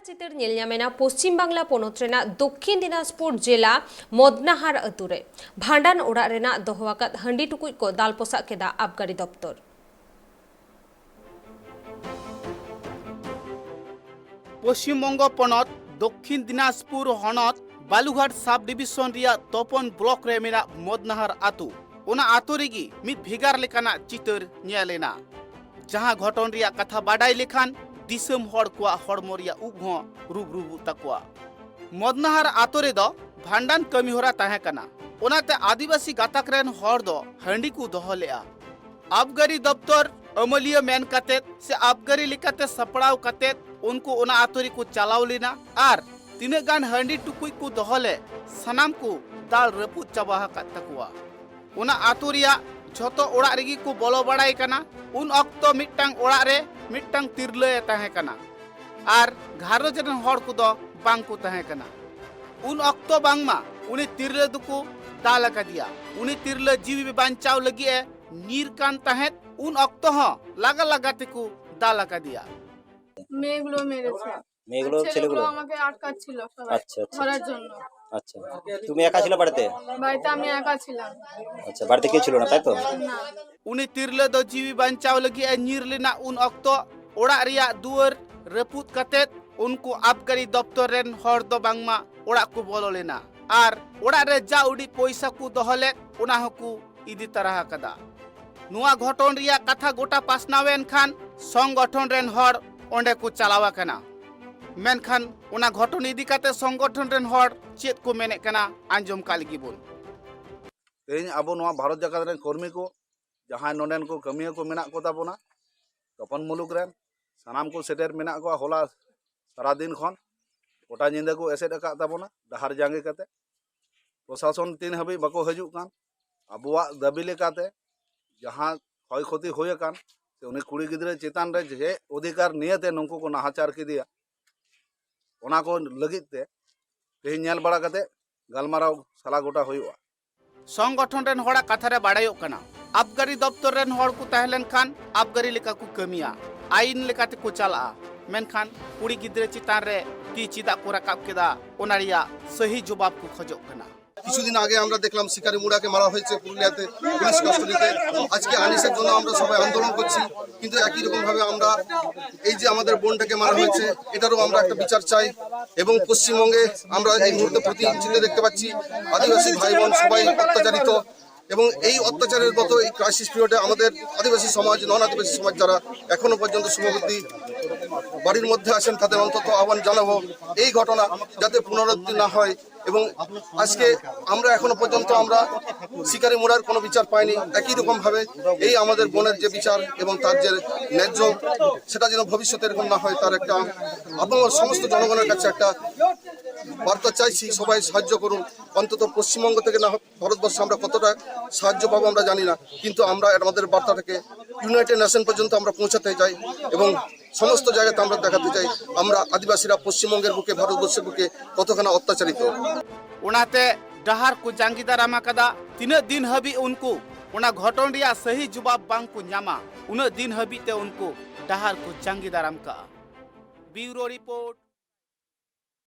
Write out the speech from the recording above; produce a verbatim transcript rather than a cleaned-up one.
ᱪᱤᱛᱟᱹᱨ ᱧᱮᱞ ᱧᱟᱢᱮᱱᱟ ᱯᱚᱥᱪᱤᱢ ᱵᱟᱝᱞᱟ ᱯᱚᱱᱚᱛ ᱨᱮᱱᱟᱜ ᱫᱚᱠᱠᱷᱤᱱ ᱫᱤᱱᱟᱡᱽᱯᱩᱨ ᱡᱮᱞᱟ ᱢᱚᱫᱱᱟᱦᱟᱨ ᱟᱹᱛᱩ ᱨᱮ᱾ ᱵᱷᱟᱸᱰᱟᱱ ᱚᱲᱟᱜ ᱨᱮᱱᱟᱜ ᱫᱚᱦᱚ ᱟᱠᱟᱫ ᱦᱟᱺᱰᱤ ᱴᱩᱠᱩᱡ ᱠᱚ ᱫᱟᱞ ᱯᱚᱥᱟᱜ ᱠᱮᱫᱟ ᱟᱵᱜᱟᱨᱤ ᱫᱚᱯᱛᱚᱨ᱾ ᱯᱚᱥᱪᱤᱢ ᱵᱚᱝᱜᱚ ᱯᱚᱱᱚᱛ ᱫᱚᱠᱠᱷᱤᱱ ᱫᱤᱱᱟᱡᱽᱯᱩᱨ ᱦᱚᱱᱚᱛ ᱵᱟᱞᱩᱜᱷᱟᱴ ᱥᱟᱵ ᱰᱤᱵᱤᱥᱚᱱ ᱨᱮᱭᱟᱜ ᱛᱚᱯᱚᱱ ᱵᱞᱚᱠ ᱨᱮ ᱢᱮᱱᱟᱜ ᱢᱚᱫᱱᱟᱦᱟᱨ ᱟᱹᱛᱩ᱾ ᱚᱱᱟ ᱟᱹᱛᱩ ᱨᱮᱜᱮ ᱢᱤᱫ ᱵᱷᱮᱜᱟᱨ ᱞᱮᱠᱟᱱᱟᱜ ᱪᱤᱛᱟᱹᱨ ᱧᱮᱞ ᱮᱱᱟ, ᱡᱟᱦᱟᱸ ᱜᱷᱚᱴᱚᱱ ᱨᱮᱭᱟᱜ ᱠᱟᱛᱷᱟ ᱵᱟᱰᱟᱭ ᱞᱮᱠᱷᱟᱱ ᱫᱤᱥᱚᱢ ᱦᱚᱲ ᱠᱚᱣᱟᱜ ᱦᱚᱲᱢᱚ ᱨᱮᱭᱟᱜ ᱩᱵ ᱦᱚᱸ ᱨᱩᱵ ᱨᱩᱵᱩᱜ ᱛᱟᱠᱚᱣᱟ᱾ ᱢᱚᱫᱱᱟᱦᱟᱨ ᱟᱛᱳ ᱨᱮᱫᱚ ᱵᱷᱟᱸᱰᱟᱱ ᱠᱟᱹᱢᱤᱦᱚᱨᱟ ᱛᱟᱦᱮᱸ ᱠᱟᱱᱟ, ᱚᱱᱟᱛᱮ ᱟᱹᱫᱤᱵᱟᱹᱥᱤ ᱜᱟᱛᱟᱠ ᱨᱮᱱ ᱦᱚᱲ ᱫᱚ ᱦᱟᱺᱰᱤ ᱠᱚ ᱫᱚᱦᱚ ᱞᱮᱫᱼᱟ᱾ ᱟᱵᱜᱟᱨᱤ ᱫᱚᱯᱛᱚᱨ ᱟᱹᱢᱟᱹᱞᱤᱭᱟᱹ ᱢᱮᱱ ᱠᱟᱛᱮᱫ ᱥᱮ ᱟᱵᱜᱟᱨᱤ ᱞᱮᱠᱟᱛᱮ ᱥᱟᱯᱲᱟᱣ ᱠᱟᱛᱮᱫ ᱩᱱᱠᱩ ᱚᱱᱟ ᱟᱛᱳ ᱨᱮᱠᱚ ᱪᱟᱞᱟᱣ ᱞᱮᱱᱟ ᱟᱨ ᱛᱤᱱᱟᱹᱜ ᱜᱟᱱ ᱦᱟᱺᱰᱤ ᱴᱩᱠᱩᱡ ᱠᱚ ᱫᱚᱦᱚ ᱞᱮᱫ, ᱥᱟᱱᱟᱢ ᱠᱚ ᱫᱟᱞ ᱨᱟᱹᱯᱩᱫ ᱪᱟᱵᱟ ᱟᱠᱟᱫ ᱛᱟᱠᱚᱣᱟ᱾ ᱚᱱᱟ ᱟᱛᱳ ᱨᱮᱭᱟᱜ ᱡᱷᱚᱛᱚ ᱚᱲᱟᱜ ᱨᱮᱜᱮ ᱠᱚ ᱵᱚᱞᱚ ᱵᱟᱲᱟᱭ ᱠᱟᱱᱟ᱾ ᱩᱱ ᱚᱠᱛᱚ ᱢᱤᱫᱴᱟᱝ ᱚᱲᱟᱜ ᱨᱮ ᱢᱤᱫᱴᱟᱝ ᱛᱤᱨᱞᱟᱹᱭ ᱛᱟᱦᱮᱸ ᱠᱟᱱᱟ ᱟᱨ ᱜᱷᱟᱨᱚᱸᱡᱽ ᱨᱮᱱ ᱦᱚᱲ ᱠᱚᱫᱚ ᱵᱟᱝ ᱠᱚ ᱛᱟᱦᱮᱸ ᱠᱟᱱᱟ᱾ ᱩᱱ ᱚᱠᱛᱚ ᱵᱟᱝᱢᱟ ᱩᱱᱤ ᱛᱤᱨᱞᱟᱹ ᱫᱚᱠᱚ ᱫᱟᱞ ᱟᱠᱟᱫᱮᱭᱟ᱾ ᱩᱱᱤ ᱛᱤᱨᱞᱟᱹ ᱡᱤᱣᱤ ᱵᱟᱧᱪᱟᱣ ᱞᱟᱹᱜᱤᱫ ᱮ ᱧᱤᱨ ᱠᱟᱱ ᱛᱟᱦᱮᱸᱫ, ᱩᱱ ᱚᱠᱛᱚ ᱦᱚᱸ ᱞᱟᱜᱟ ᱞᱟᱜᱟ ᱛᱮᱠᱚ ᱫᱟᱞ ᱟᱠᱟᱫᱮᱭᱟ᱾ মেয়েগুলো মেরেছে। মেয়েগুলো, আর ছেলেগুলো? ছেলেগুলো আমাকে আটকাচ্ছিল সবাই আচ্ছা, আচ্ছা, ধরার আচ্ছা। জন্য। আচ্ছা, তুমি একা ছিলে বাড়িতে? বাড়িতে আমি একা ছিলাম। আচ্ছা, বাড়িতে কেউ ছিল না, তাই তো? না। ᱩᱱᱤ ᱛᱤᱨᱞᱟᱹ ᱫᱚ ᱡᱤᱣᱤ ᱵᱟᱧᱪᱟᱣ ᱞᱟᱹᱜᱤᱫ ᱮ ᱧᱤᱨ ᱞᱮᱱᱟ᱾ ᱩᱱ ᱚᱠᱛᱚ ᱚᱲᱟᱜ ᱨᱮᱭᱟᱜ ᱫᱩᱣᱟᱹᱨ ᱨᱟᱹᱯᱩᱫ ᱠᱟᱛᱮᱫ ᱩᱱᱠᱩ ᱟᱵᱜᱟᱨᱤ ᱫᱚᱯᱛᱚᱨ ᱨᱮᱱ ᱦᱚᱲ ᱫᱚ ᱵᱟᱝᱢᱟ ᱚᱲᱟᱜ ᱠᱚ ᱵᱚᱞᱚ ᱞᱮᱱᱟ ᱟᱨ ᱚᱲᱟᱜ ᱨᱮ ᱡᱟ ᱩᱰᱤ ᱯᱚᱭᱥᱟ ᱠᱚ ᱫᱚᱦᱚ ᱞᱮᱫ, ᱚᱱᱟ ᱦᱚᱸᱠᱚ ᱤᱫᱤ ᱛᱟᱨᱟ ᱟᱠᱟᱫᱟ᱾ ᱱᱚᱣᱟ ᱜᱷᱚᱴᱚᱱ ᱨᱮᱭᱟᱜ ᱠᱟᱛᱷᱟ ᱜᱚᱴᱟ ᱯᱟᱥᱱᱟᱣ ᱮᱱ ᱠᱷᱟᱱ ᱥᱚᱝᱜᱚᱴᱷᱚᱱ ᱨᱮᱱ ᱦᱚᱲ ᱚᱸᱰᱮ ᱠᱚ ᱪᱟᱞᱟᱣ ᱟᱠᱟᱱᱟ᱾ ᱢᱮᱱᱠᱷᱟᱱ ᱚᱱᱟ ᱜᱷᱚᱴᱚᱱ ᱤᱫᱤ ᱠᱟᱛᱮ ᱥᱚᱝᱜᱚᱴᱷᱚᱱ ᱨᱮᱱ ᱦᱚᱲ ᱪᱮᱫ ᱠᱚ ᱢᱮᱱᱮᱫ ᱠᱟᱱᱟ, ᱟᱸᱡᱚᱢ ᱠᱟᱜ ᱞᱮᱜᱮ ᱵᱚᱱ᱾ ᱛᱮᱦᱮᱧ ᱟᱵᱚ ᱱᱚᱣᱟ ᱵᱷᱟᱨᱚᱛ ᱡᱟᱠᱟᱛ ᱨᱮᱱ ᱠᱚᱨᱢᱤ ᱠᱚ, ᱡᱟᱦᱟᱸᱭ ᱱᱚᱰᱮᱱ ᱠᱚ ᱠᱟᱹᱢᱤᱭᱟᱹ ᱠᱚ ᱢᱮᱱᱟᱜ ᱠᱚ ᱛᱟᱵᱚᱱᱟ, ᱛᱚᱯᱚᱱ ᱢᱩᱞᱩᱠ ᱨᱮᱱ ᱥᱟᱱᱟᱢ ᱠᱚ ᱥᱮᱴᱮᱨ ᱢᱮᱱᱟᱜ ᱠᱚᱣᱟ᱾ ᱦᱚᱞᱟ ᱥᱟᱨᱟᱫᱤᱱ ᱠᱷᱚᱱ ᱜᱚᱴᱟ ᱧᱤᱫᱟᱹ ᱠᱚ ᱮᱥᱮᱫ ᱟᱠᱟᱫ ᱛᱟᱵᱚᱱᱟ ᱰᱟᱦᱟᱨ ᱡᱟᱸᱜᱮ ᱠᱟᱛᱮ᱾ ᱯᱨᱚᱥᱟᱥᱚᱱ ᱛᱤᱱ ᱦᱟᱹᱵᱤᱡ ᱵᱟᱠᱚ ᱦᱤᱡᱩᱜ ᱠᱟᱱ, ᱟᱵᱚᱣᱟᱜ ᱫᱟᱹᱵᱤ ᱞᱮᱠᱟᱛᱮ ᱡᱟᱦᱟᱸ ᱠᱷᱚᱭ ᱠᱷᱚᱛᱤ ᱦᱩᱭ ᱟᱠᱟᱱ, ᱥᱮ ᱩᱱᱤ ᱠᱩᱲᱤ ᱜᱤᱫᱽᱨᱟᱹ ᱪᱮᱛᱟᱱ ᱨᱮ ᱡᱮ ᱚᱫᱷᱤᱠᱟᱨ ᱱᱤᱭᱮᱛᱮ ᱱᱩᱠᱩ ᱠᱚ ᱱᱟᱦᱟᱪᱟᱨ ᱠᱮᱫᱮᱭᱟ, ᱚᱱᱟ ᱠᱚ ᱞᱟᱹᱜᱤᱫ ᱛᱮ ᱛᱮᱦᱮᱧ ᱧᱮᱞ ᱵᱟᱲᱟ ᱠᱟᱛᱮ ᱜᱟᱞᱢᱟᱨᱟᱣ ᱥᱟᱞᱟ ᱜᱚᱴᱟ ᱦᱩᱭᱩᱜᱼᱟ᱾ ᱥᱚᱝᱜᱚᱴᱷᱚᱱ ᱨᱮᱱ ᱦᱚᱲᱟᱜ ᱠᱟᱛᱷᱟ ᱨᱮ ᱵᱟᱲᱟᱭᱚᱜ ᱠᱟᱱᱟ, ᱟᱵᱜᱟᱨᱤ ᱫᱚᱯᱛᱚᱨ ᱨᱮᱱ ᱦᱚᱲ ᱠᱚ ᱛᱟᱦᱮᱸ ᱞᱮᱱᱠᱷᱟᱱ ᱟᱵᱜᱟᱨᱤ ᱞᱮᱠᱟ ᱠᱚ ᱠᱟᱹᱢᱤᱭᱟ, ᱟᱭᱤᱱ ᱞᱮᱠᱟ ᱛᱮᱠᱚ ᱪᱟᱞᱟᱜᱼᱟ᱾ ᱢᱮᱱᱠᱷᱟᱱ ᱠᱩᱲᱤ ᱜᱤᱫᱽᱨᱟᱹ ᱪᱮᱛᱟᱱ ᱨᱮ ᱛᱤ ᱪᱮᱫᱟᱜ ᱠᱚ ᱨᱟᱠᱟᱵ ᱠᱮᱫᱟ, ᱚᱱᱟ ᱨᱮᱭᱟᱜ ᱥᱟᱹᱦᱤ ᱡᱚᱵᱟᱵ ᱠᱚ ᱠᱷᱚᱡᱚᱜ ᱠᱟᱱᱟ᱾ কিছুদিন আগে আমরা দেখলাম শিকারি মুড়াকে মারা হয়েছে পুরুলিয়াতে পুলিশ কাস্টডিতে। আজকে আনিসের জন্য আমরা সবাই আন্দোলন করছি, কিন্তু একই রকম ভাবে আমরা এই যে আমাদের বোনটাকে মারা হয়েছে, এটারও আমরা একটা বিচার চাই। এবং পশ্চিমবঙ্গে আমরা এই মুহূর্তে প্রতিদিন চিত্র দেখতে পাচ্ছি, আদিবাসী ভাই বোন সবাই অত্যাচারিত। এবং এই অত্যাচারের মতো এই ক্রাইসিস পিরিয়ডে আমাদের আদিবাসী সমাজ, নন আদিবাসী সমাজ যারা এখনো পর্যন্ত শুভবুদ্ধি বাড়ির মধ্যে আছেন, তাদের অন্তত আহ্বান জানাবো এই ঘটনা যাতে পুনরাবৃত্তি না হয়। এবং আজকে আমরা এখনো পর্যন্ত আমরা শিকারি মুড়ার কোনো বিচার পাইনি। একই রকম ভাবে এই আমাদের বোনের যে বিচার এবং তার যে ন্যায্য, সেটা যেন ভবিষ্যতে এরকম না হয়, তার একটা আপনার সমস্ত জনগণের কাছে একটা বার্তা চাইছি, সবাই সাহায্য করুন। অন্তত পশ্চিমবঙ্গ থেকে না হোক, ভারতবর্ষে আমরা কতটা সাহায্য পাবো আমরা জানি না, কিন্তু আমরা আমাদের বার্তাটাকে ইউনাইটেড নেশন পর্যন্ত আমরা পৌঁছাতে চাই এবং সমস্ত জায়গাতে আমরা দেখাতে চাই আমরা আদিবাসীরা পশ্চিমবঙ্গের বুকে, ভারতবর্ষের বুকে কতখানা অত্যাচারিত। ᱚᱱᱟᱛᱮ ᱰᱟᱦᱟᱨ ᱠᱚ ᱡᱟᱸᱜᱮ ᱫᱟᱨᱟᱢ ᱟᱠᱟᱫᱟ᱾ ᱛᱤᱱᱟᱹᱜ ᱫᱤᱱ ᱦᱟᱹᱵᱤᱡ ᱩᱱᱠᱩ ᱚᱱᱟ ᱜᱷᱚᱴᱚᱱ ᱨᱮᱭᱟᱜ ᱥᱟᱹᱦᱤ ᱡᱚᱵᱟᱵ ᱵᱟᱝ ᱠᱚ ᱧᱟᱢᱟ, ᱩᱱᱟᱹᱜ ᱫᱤᱱ ᱦᱟᱹᱵᱤᱡ ᱛᱮ ᱩᱱᱠᱩ ᱰᱟᱦᱟᱨ ᱠᱚ ᱡᱟᱸᱜᱮ ᱫᱟᱨᱟᱢ ᱠᱟᱜᱼᱟ᱾ ᱵᱤᱭᱩᱨᱳ ᱨᱤᱯᱳᱨᱴ᱾